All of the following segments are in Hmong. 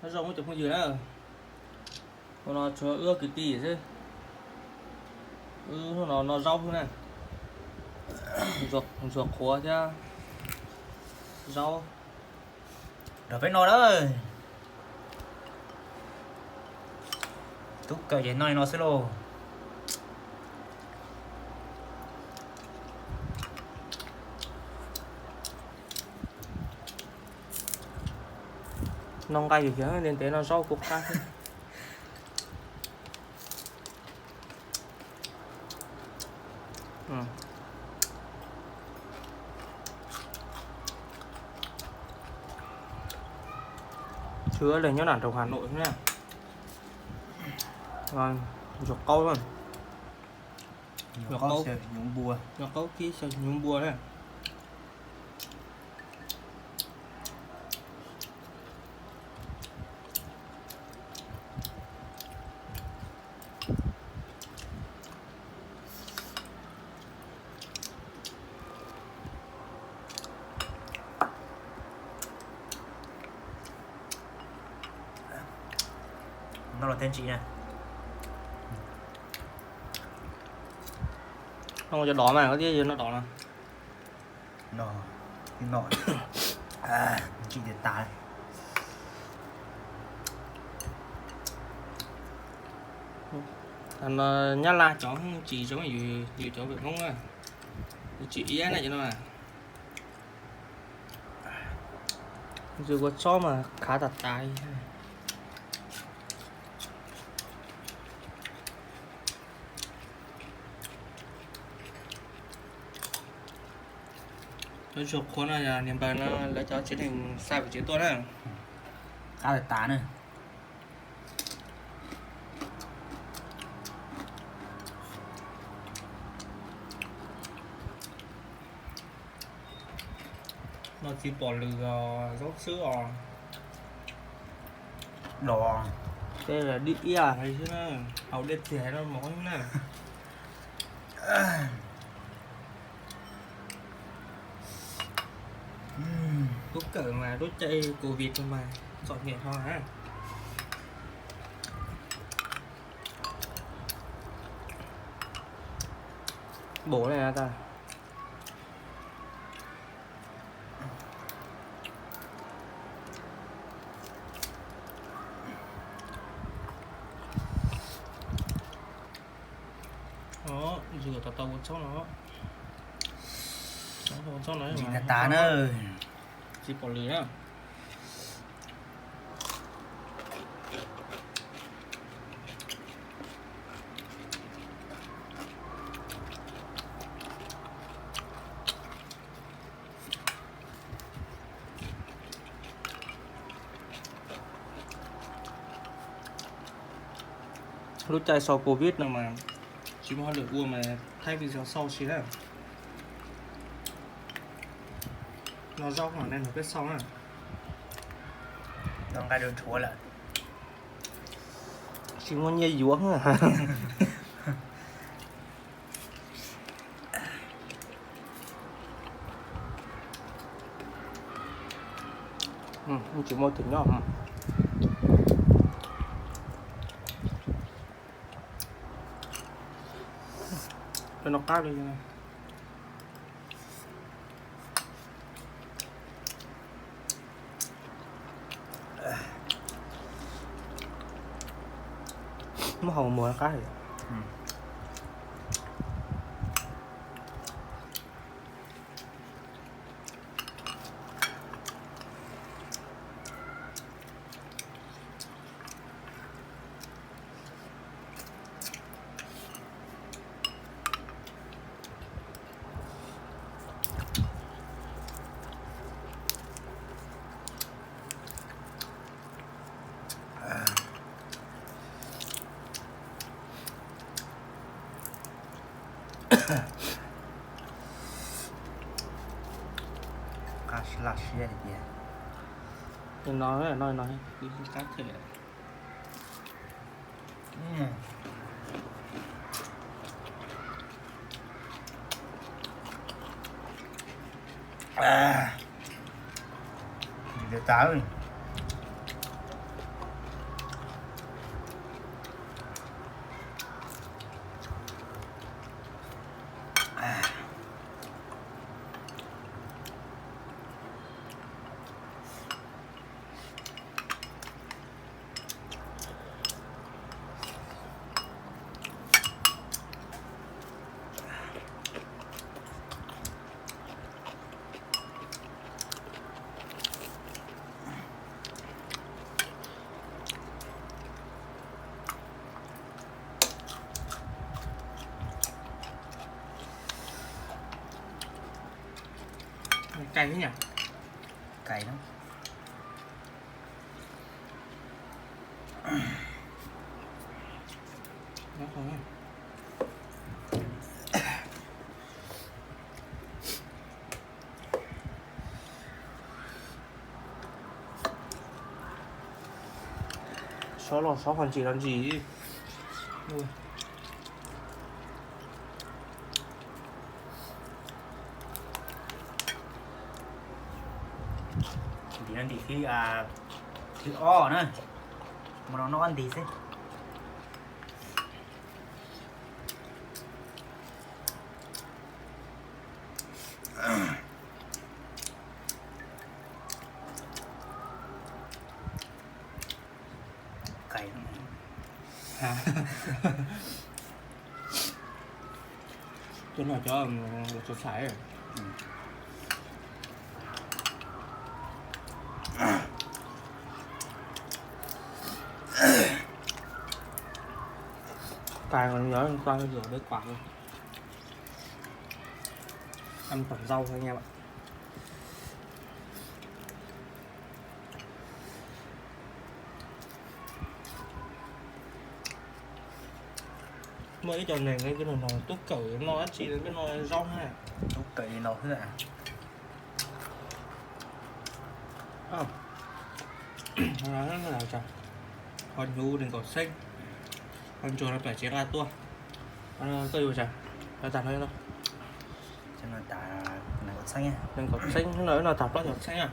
Nyob zoo ib tsoom phooj ywg na, ua no tsuas wb kwv tij xwb, wb hnub no noj zaub xwb na, ntxuag qhuav thiab zaub. Nrog peb noj na. Tub kawm ces noj li no xwb lauj. Noj nqaij yus yog ntev ntev noj zaub kuj qab thiab. Tsuas leej nyob nram nroog Hà Nội na. Ntsuag qaub, ntsuag qaub kib xyaw hnyuv npua na. Noj los thiaj tsim na. Noj cov dov mas, koj twb yog noj dov no. Noj, noj, tsim tias tas. Nyab Laj cov tsis zoo yus cov pem Hmoob na, tsim iab na cov no. Ntxwg kua txob mas khav tas tas li. Cov ntsuag qhuav no yog niag npawg no lawv cov tsev neeg xa pem tsev tuaj na. Qab tas tas na. No tsis pom lwm os, zaub xwb os. Dov, tej dib iab xwb na, haus dej txias no mov na. Tub kawm mas lub caij covid no mas txom nyem ho na. Bổ này là ta. Ntxwg tau tau ua txob no. Ua txob no tas na. Tsis pom lwm na. Lub caij sau covid no mas tsis muaj hauj lwm ua mas thaij video xauj si na. No zaub no nej nrog peb xauj na. Noj nqaij dua nrhuav lawm. Tsis muaj nyiaj yuav. Tsis muaj tus nyob. Cov no qab li. Muab hau mus qab li. Qab siab tiag. No, no, no, qab thiab. Ntawd tas. Cay thế nhỉ? Cay lắm. Xob los xob, ho ntsim los ntsim. Ntim no ntim thib, thib ob na. Mus no noj ntim xwb. Cay. Cov no cov txaus txhais. Cay, nyob tau yuav với quả luôn. Ăn tỏi rau thôi anh em ạ. Muaj ib co neeg, cái no tub kawm no dab tsi, cái no rau ha. Tub kawm li no xwb. Ho hnyuv nees nkaum xeeb, ho ntsuag no pem tsev nqa tuaj. Koj yuav tsam, tas no, nees nkaum xeeb no, no tas plaub caug xeeb na.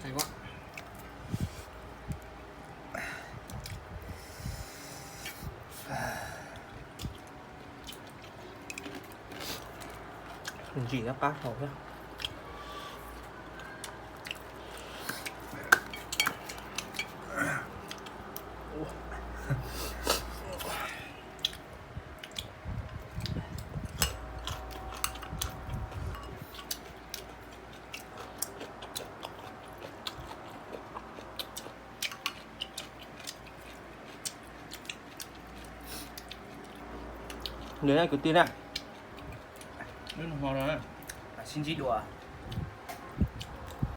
Cay quá. Ntsim qab hau thiab. Nws kwv tij na, wb nug hmo no sib ntsib dua.